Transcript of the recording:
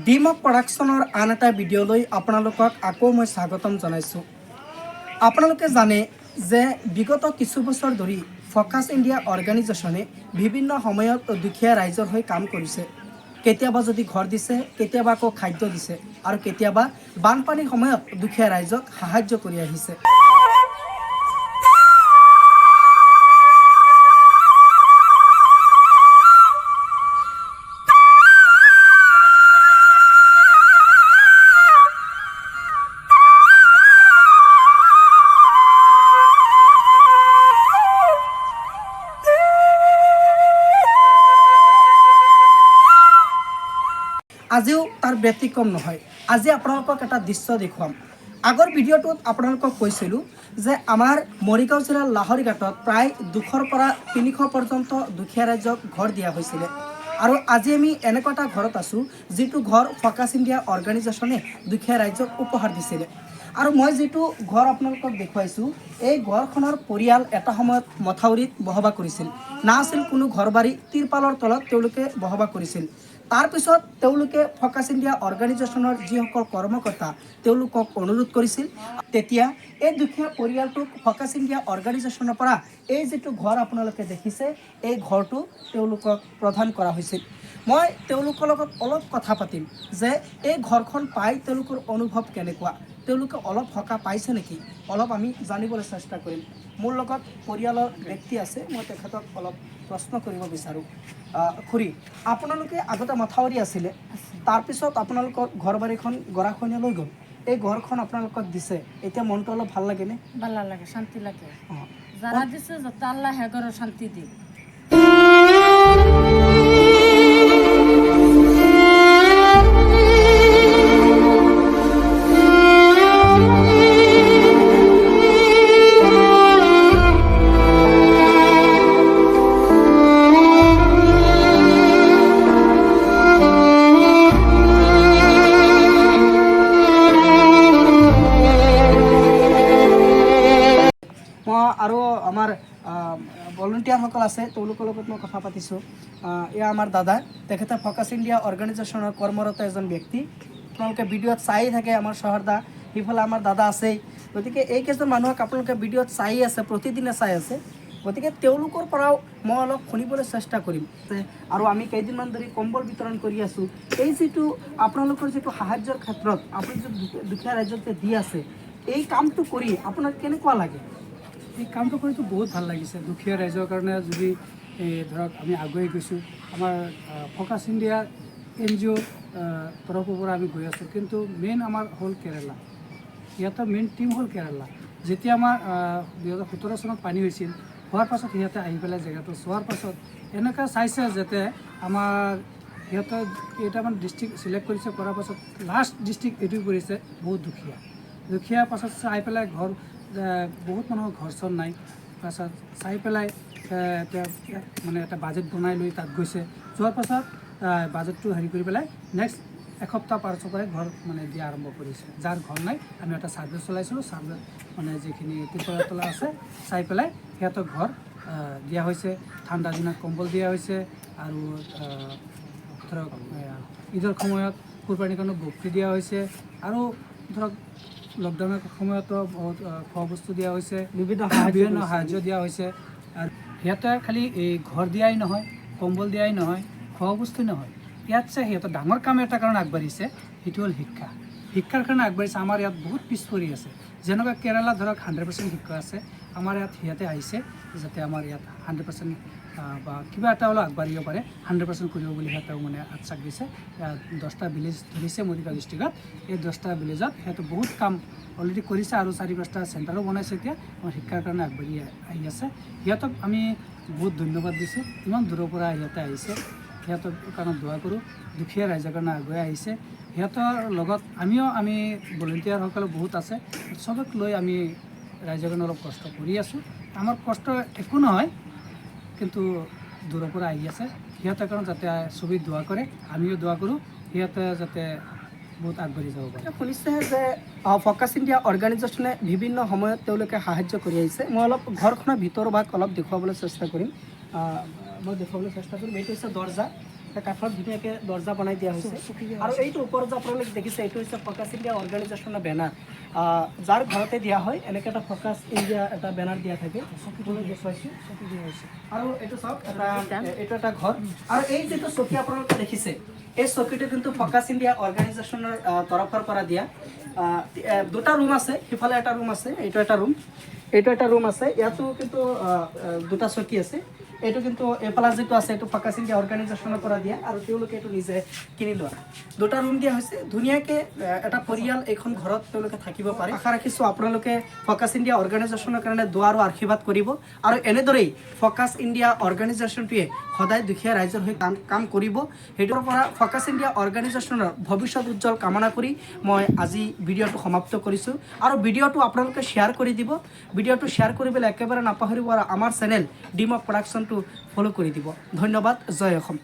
ডিমক প্ৰডাকশ্যনৰ আন এটা ভিডিঅ'লৈ আপোনালোকক আকৌ মই স্বাগতম জনাইছোঁ। আপোনালোকে জানে যে বিগত কিছু বছৰ ধৰি ফ'কাছ ইণ্ডিয়া অৰ্গেনাইজেশ্যনে বিভিন্ন সময়ত দুখীয়া ৰাইজৰ হৈ কাম কৰিছে। কেতিয়াবা যদি ঘৰ দিছে, কেতিয়াবা আকৌ খাদ্য দিছে আৰু কেতিয়াবা বানপানীৰ সময়ত দুখীয়া ৰাইজক সাহায্য কৰি আহিছে। আজিও তাৰ ব্যতিক্ৰম নহয়। আজি আপোনালোকক এটা দৃশ্য দেখুৱাম। আগৰ ভিডিঅ'টোত আপোনালোকক কৈছিলোঁ যে আমাৰ মৰিগাঁও জিলাৰ লাহৰীঘাটত প্ৰায় 200ৰ পৰা 300 পৰ্যন্ত দুখীয়া ৰাইজক ঘৰ দিয়া হৈছিলে আৰু আজি আমি এনেকুৱা এটা ঘৰত আছোঁ, যিটো ঘৰ ফ'কাছ ইণ্ডিয়া অৰ্গেনাইজেশ্যনে দুখীয়া ৰাইজক উপহাৰ দিছিলে। আৰু মই যিটো ঘৰ আপোনালোকক দেখুৱাইছোঁ, এই ঘৰখনৰ পৰিয়াল এটা সময়ত মথাউৰিত বসবাস কৰিছিল। না আছিল কোনো ঘৰ বাৰী, তিৰপালৰ তলত তেওঁলোকে বসবাস কৰিছিল। তাৰপিছত তেওঁলোকে ফ'কাছ ইণ্ডিয়া অৰ্গেনাইজেশ্যনৰ যিসকল কৰ্মকৰ্তা, তেওঁলোকক অনুৰোধ কৰিছিল। তেতিয়া এই দুখীয়া পৰিয়ালটোক ফ'কাছ ইণ্ডিয়া অৰ্গেনাইজেশ্যনৰ পৰা এই যিটো ঘৰ আপোনালোকে দেখিছে, এই ঘৰটো তেওঁলোকক প্ৰদান কৰা হৈছিল। মই তেওঁলোকৰ লগত অলপ কথা পাতিম যে এই ঘৰখন পাই তেওঁলোকৰ অনুভৱ কেনেকুৱা, তেওঁলোকে অলপ সকাহ পাইছে নেকি, অলপ আমি জানিবলৈ চেষ্টা কৰিম। মোৰ লগত পৰিয়ালৰ ব্যক্তি আছে, মই তেখেতক অলপ প্ৰশ্ন কৰিব বিচাৰোঁ। খুৰী, আপোনালোকে আগতে মথাউৰি আছিলে, তাৰপিছত আপোনালোকৰ ঘৰ বাৰীখন গৰাখহনীয়া লৈ গ'ল। এই ঘৰখন আপোনালোকক দিছে, এতিয়া মনটো অলপ ভাল লাগেনে? ভালো লাগে, শান্তি লাগে। অঁ। যারা দিছে, যাতে আল্লাহ হেগরও শান্তি দিক। মই আৰু আমাৰ ভলণ্টিয়াৰসকল আছে, তেওঁলোকৰ লগত মই কথা পাতিছোঁ। এয়া আমাৰ দাদা, তেখেতে ফ'কাছ ইণ্ডিয়া অৰ্গেনাইজেশ্যনৰ কৰ্মৰত এজন ব্যক্তি। আপোনালোকে ভিডিঅ'ত চাই থাকে আমাৰ চহৰদা, সিফালে আমাৰ দাদা আছেই। গতিকে এইকেইজন মানুহক আপোনালোকে ভিডিঅ'ত চাই আছে, প্ৰতিদিনে চাই আছে। গতিকে তেওঁলোকৰ পৰাও মই অলপ শুনিবলৈ চেষ্টা কৰিম। আৰু আমি কেইদিনমান ধৰি কম্বল বিতৰণ কৰি আছোঁ। এই যিটো আপোনালোকৰ যিটো সাহায্যৰ ক্ষেত্ৰত আপুনি যিটো দুখীয়া ৰাইজক যে দি আছে, এই কামটো কৰি আপোনাৰ কেনেকুৱা লাগে? এই কামটো কৰিতো বহুত ভাল লাগিছে। দুখীয়া ৰাইজৰ কাৰণে যদি এই ধৰক আমি আগুৱাই গৈছোঁ, আমাৰ ফ'কাছ ইণ্ডিয়া এনজিঅ' তৰফৰ পৰা আমি গৈ আছোঁ। কিন্তু মেইন আমাৰ হ'ল কেৰেলা, সিহঁতৰ মেইন টীম হ'ল কেৰেলা। যেতিয়া আমাৰ 2017 চনত পানী হৈছিল, হোৱাৰ পাছত সিহঁতে আহি পেলাই জেগাটো চোৱাৰ পাছত এনেকুৱা চাইছে যাতে আমাৰ সিহঁতৰ কেইটামান ডিষ্ট্ৰিক্ট চিলেক্ট কৰিছে। কৰাৰ পাছত লাষ্ট ডিষ্ট্ৰিক্ট এইটো কৰিছে, বহুত দুখীয়া দুখীয়া। পাছত চাই পেলাই ঘৰ বহুত মানুহৰ ঘৰ চৰ নাই। পাছত চাই পেলাই এতিয়া মানে এটা বাজেট বনাই লৈ তাত গৈছে। যোৱাৰ পাছত বাজেটটো হেৰি কৰি পেলাই নেক্সট এসপ্তাহ পাছৰ পৰাই ঘৰ মানে দিয়া আৰম্ভ কৰিছে। যাৰ ঘৰ নাই, আমি এটা ছাৰ্ভে চলাইছিলোঁ। ছাৰ্ভে মানে যিখিনি ত্ৰিপুৰা তলা আছে, চাই পেলাই সিহঁতক ঘৰ দিয়া হৈছে। ঠাণ্ডা দিনত কম্বল দিয়া হৈছে আৰু ধৰক ঈদৰ সময়ত কোৰবানীৰ কাৰণে বকৰি দিয়া হৈছে আৰু ধৰক লকডাউনৰ সময়তো বহুত খোৱা বস্তু দিয়া হৈছে। বিভিন্ন সাহায্য বিভিন্ন কৰিছে। সাহায্য দিয়া হৈছে। আৰু সিহঁতে খালি এই ঘৰ দিয়াই নহয়, কম্বল দিয়াই নহয়, খোৱা বস্তু নহয়, ইয়াতছে সিহঁতৰ ডাঙৰ কাম এটা কাৰণে আগবাঢ়িছে, সেইটো হ'ল শিক্ষা। শিক্ষাৰ কাৰণে আগবাঢ়িছে। আমাৰ ইয়াত বহুত পিছ পৰি আছে। যেনেকুৱা কেৰেলা ধৰক 100% শিক্ষা আছে, আমাৰ ইয়াত সিহঁতে আহিছে যাতে আমাৰ ইয়াত 100% বা কিবা এটা হ'লেও আগবাঢ়িব পাৰে, 100% কৰিব বুলি সিহঁতেও মানে আশ্বাস দিছে। ইয়াত 10টা ভিলেজ ধৰিছে মৰিগাঁও ডিষ্ট্ৰিক্টত। এই 10টা ভিলেজত সিহঁতে বহুত কাম অলৰেডি কৰিছে আৰু চাৰি পাঁচটা চেণ্টাৰো বনাইছে। এতিয়া আমাৰ শিক্ষাৰ কাৰণে আগবাঢ়ি আহি আছে। সিহঁতক আমি বহুত ধন্যবাদ দিছোঁ। ইমান দূৰৰ পৰা সিহঁতে আহিছে, সিহঁতৰ কাৰণে দোৱা কৰোঁ। দুখীয়া ৰাইজৰ কাৰণে আগুৱাই আহিছে। সিহঁতৰ লগত আমিও, আমি ভলেণ্টিয়াৰসকলো বহুত আছে, চবক লৈ আমি ৰাইজৰ কাৰণে অলপ কষ্ট কৰি আছোঁ। আমাৰ কষ্ট একো নহয়, কিন্তু দূৰৰ পৰা আহি আছে সিহঁতৰ কাৰণে যাতে চবেই দোৱা কৰে, আমিও দোৱা কৰোঁ, সিহঁতে যাতে বহুত আগবাঢ়ি যাব পাৰে। শুনিছে যে ফ'কাছ ইণ্ডিয়া অৰ্গেনাইজেশ্যনে বিভিন্ন সময়ত তেওঁলোকে সাহায্য কৰি আহিছে। মই অলপ ঘৰখনৰ ভিতৰ ভাগ অলপ দেখুৱাবলৈ চেষ্টা কৰিম। মই দেখুৱাবলৈ চেষ্টা কৰিম। এইটো হৈছে দৰ্জা। কাঠৰ ধুনীয়াকৈ দৰ্জা বনাই দিয়া হৈছে। আৰু এইটো ওপৰত যে আপোনালোকে দেখিছে, এইটো হৈছে ফকাছ ইণ্ডিয়া অৰ্গেনাইজেশ্যনৰ বেনাৰ। যাৰ ঘৰতে দিয়া হয়, এনেকৈ এটা ফকাছ ইণ্ডিয়া এটা বেনাৰ দিয়া থাকে। দেখুৱাইছোঁ। আৰু এইটো চাওক, এটা এইটো এটা ঘৰ। আৰু এই যিটো চকী আপোনালোকে দেখিছে, এই চকীটো কিন্তু ফকাছ ইণ্ডিয়া অৰ্গেনাইজেশ্যনৰ তৰফৰ পৰা দিয়া। দুটা ৰুম আছে, সিফালে এটা ৰুম আছে, এইটো এটা ৰুম, এইটো এটা ৰুম আছে। ইয়াতো কিন্তু আহ, আহ, দুটা চকী আছে। এইটো কিন্তু এইফালে যিটো আছে, এইটো ফকাছ ইণ্ডিয়া অৰ্গেনাইজেশ্যনৰ পৰা দিয়া আৰু তেওঁলোকে এইটো নিজে কিনি লোৱা। দুটা ৰুম দিয়া হৈছে ধুনীয়াকৈ। এটা পৰিয়াল এইখন ঘৰত তেওঁলোকে থাকিব পাৰে। আশা ৰাখিছোঁ আপোনালোকে ফকাছ ইণ্ডিয়া অৰ্গেনাইজেশ্যনৰ কাৰণে দোৱা আৰু আশীৰ্বাদ কৰিব আৰু এনেদৰেই ফকাছ ইণ্ডিয়া অৰ্গেনাইজেশ্যনটোৱে সদায় দুখীয়া ৰাইজৰ হৈ কাম কৰিব। সেইটোৰ পৰা ফকাছ ইণ্ডিয়া অৰ্গেনাইজেশ্যনৰ ভৱিষ্যত উজ্জ্বল কামনা কৰি মই আজি ভিডিঅ'টো সমাপ্ত কৰিছোঁ। আৰু ভিডিঅ'টো আপোনালোকে শ্বেয়াৰ কৰি দিব। ভিডিঅ'টো শ্বেয়াৰ কৰিবলৈ একেবাৰে নাপাহৰিব আৰু আমাৰ চেনেল ডিমক প্ৰডাকশ্যনটো ফ'ল' কৰি দিব। ধন্যবাদ। জয় অসম।